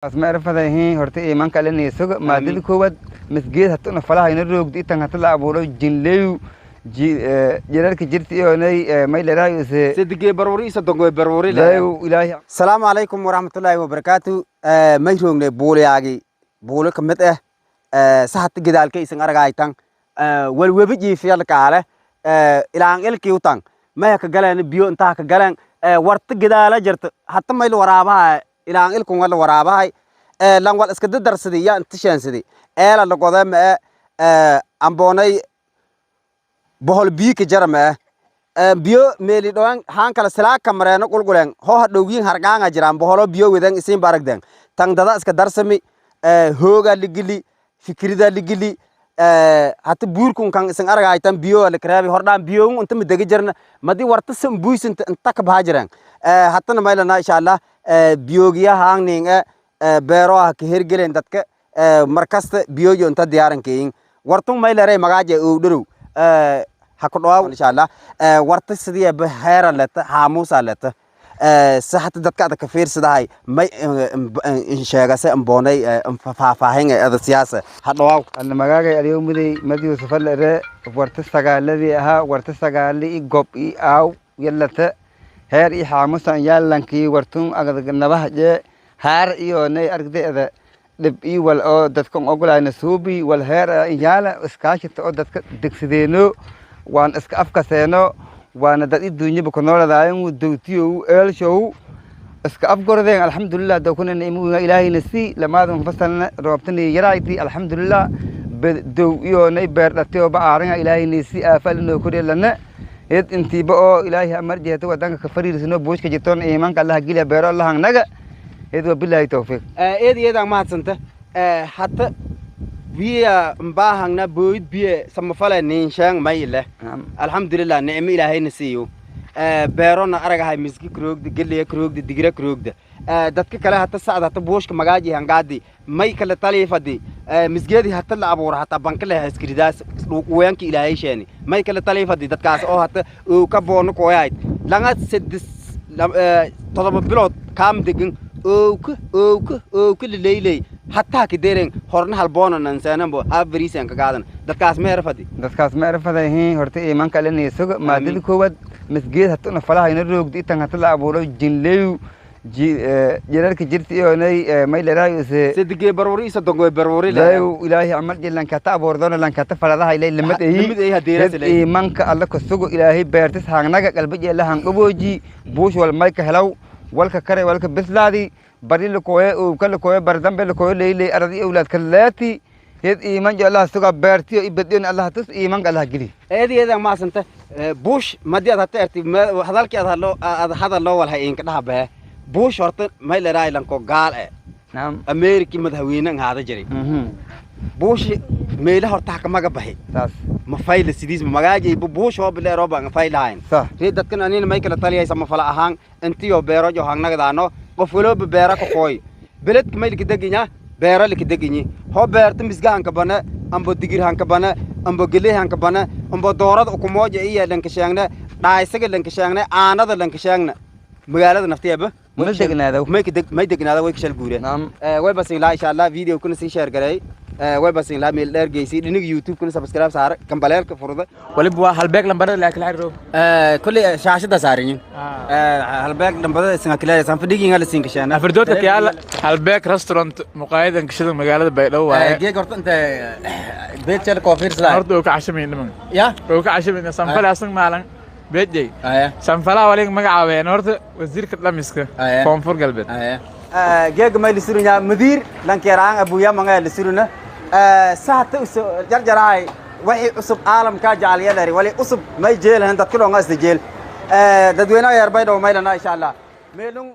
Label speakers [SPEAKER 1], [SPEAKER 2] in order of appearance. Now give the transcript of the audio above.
[SPEAKER 1] Asma erfadahi horta iimaanka alle neesoga maadada koowaad masgeed hatuna falahayna roogdi itan hata la abuuro jinleyu jirarka jirti iyonay maylerayuse
[SPEAKER 2] Sedigee barwari isa dongoy barwari.
[SPEAKER 1] Layu ilaahi.
[SPEAKER 2] Asalaamu calaykum waraxmatullaahi wabarakaatu. May roognay buuliyaagi, buulo ka mid ah sahata gadaalka isan aragaytan walwebi jiifiyal kaale ilaan ilkii utan maya ka galeen biyo intaa ka galeen warta gadaala jirta hata mayl waraabaha ilaan ilkun wala waraabahay lan wal iska dadarsaday ya inta sheensaday eela laqoday ma amboonay bohol biyo ka jara ma biyo meeli dhawaan haan kala silaa kamareeno qulquleen hoo hadhowgiin hargaanga jiraan boholo biyo wedan isiin baragden tan dada iska darsami hoogaa ligili fikirida ligili hata buurkun kan isin aragaytan biyo la karaabi hordhaan biyo inta madega jirna madi warta san buysinta inta ka baha jiraan hatana maylana insha Allah biyogiya haangning beero ah ka hergelen dadka markasta biyojo inta diyaaran keyin wartun maylare magaaje oo dharow ha ku dhawaaw insha Allah. Warta sidii ba heera leta haamuusa leta saxata dadka ada ka fiirsadahay may sheegase amboonay faahfaahin ada siyaasa ha dhawaaw.
[SPEAKER 1] Ana magaagay aliyo muday mad Yuusuf lere warta sagaaladii ahaa warta sagaali i gob i aaw yallata heer i xaamusan yaalankii wartun agnabaha jee haar iyonay argdeeda dhib i wal oo dadkan ogolayna suubi wal heer yaala iskaashita oo dadka degsideeno waan iska afkaseeno waana dad i duunyaba ku nooladaayanu dowtiyow eelshow iska afgordeen alxamdulilah dowkunana imuga ilaahayna si lamaadan fasalna roobtani yarayti alxamdulilah dow iyonay beer dhatiyo ba aaringa ilaahayna si aafalino kudhelana id intiiba oo ilaahay amarjehta wadanka ka fariirsino buushka jirtoon iimaanka allaha geliya beero allahan naga id wabilaahi towfiiq.
[SPEAKER 2] Eed eedaan mahadsanta. Hata biya mbaahangna booyid biye samafale niinsheeng may leh. Alxamdulilah, nicmo ilaahayna siiyo beerona aragahay miski karoogda, geleya karoogda, digira karoogda. Dadka kale hata sacda hata buushka magaaji hangaadi may kale taliifadi misgeedi hata la abuura hata banka leh iskridaas dhuuqweyanka ilaahay sheeni may kale taliifadi dadkaas oo hata uu ka boono kooyahayd langa sedis 7 bilood kaam degan owka owka owka laleyley hataa kadereen horna halboona nanseenanbo habariisan ka qaadan dadkaas meera fadi.
[SPEAKER 1] Dadkaas ma erfadahi horta iimaanka alle neesoga maadada koowaad masgeed hatuna falahayna roogdi itan hata la abuuro jinleyu jirarka jirti iyonay maylerayuse
[SPEAKER 2] Sedigee barwari isa dongoy barwari.
[SPEAKER 1] Layu ilaahay amal jil lankata abuurdona lankata faladaha ilay lamad ehi.
[SPEAKER 2] Lamid ehi hadeeras ilay.
[SPEAKER 1] Iimaanka alla ka sugo ilaahay beertis haangnaga qalbajeela hangabooji buush wal mayka helaw walka kare walka bislaadi bari lakooye owka lakooye bardambe lakooye leyley aradi awlaad kaleeti hed iiman jo allah suga beertiyo ibadiyon allah tus iimanka allah geli.
[SPEAKER 2] Eedi eedan maasanta. Buush madii aad hata erti hadalkii aad hadlo aad hadal loo walhay inka dhaha bahe buush horta may leeraay lanko gaal eh. Ameeriki madaxweyne haada jiray. Buush meela horta hakamaga bahi.
[SPEAKER 1] Saas.
[SPEAKER 2] Ma fayla sidiis magaajay buush oo bileero baan faylahayn. Ree dadkan anina may kala taliyaysa ma fala ahaan intiyo beero jo hangnagadaano qof walooba beera ka qooy beledka may lika deginya beero lika deginyi ho beerta misga hanka bane ambo digir hanka bane ambo geley hanka bane ambo doorada ukumooja iya lanka sheegne dhaaysaga lanka sheegne aanada lanka sheegne magaalada naftiyaba.
[SPEAKER 1] Ma degnaado.
[SPEAKER 2] May ka deg may degnaada way ka shal guureen. Way basin laa insha Allah video kuna sii share garay way basin laa meel dheer geysay dhinaga YouTube kuna subscribe saar kambaleelka furda.
[SPEAKER 3] Waliba waa halbeeg lambarada laakiin la xiriiro.
[SPEAKER 2] Kulli shaashada saaran halbeeg lambarada isin akilaya san fadhiginga la siin kashaana.
[SPEAKER 3] Afardoodka kiyaala Halbeeg Restaurant muqaayadan kashada magaalada Baydhabo waaye.
[SPEAKER 2] Geeg horta inta beedjel koofir sida.
[SPEAKER 3] Horta uu ka cashamayna niman.
[SPEAKER 2] Ya.
[SPEAKER 3] Uu ka cashamayna sanfala asan maalan beedjey.
[SPEAKER 2] Aya.
[SPEAKER 3] Sanfalaha waliga magacaabeen horta wasiirka dhamiska
[SPEAKER 2] Aya.
[SPEAKER 3] Koonfur Galbeed.
[SPEAKER 2] Aya geeg may lisurunya mudiir lankeeraan abuya manga lisuruna sahta uso jarjaraay wixii cusub caalamka jecel yalari wali cusub may jeelahan dadka dhoonga isda jeel dadweynaha yar Baydhabo maylana insha Allah meelun.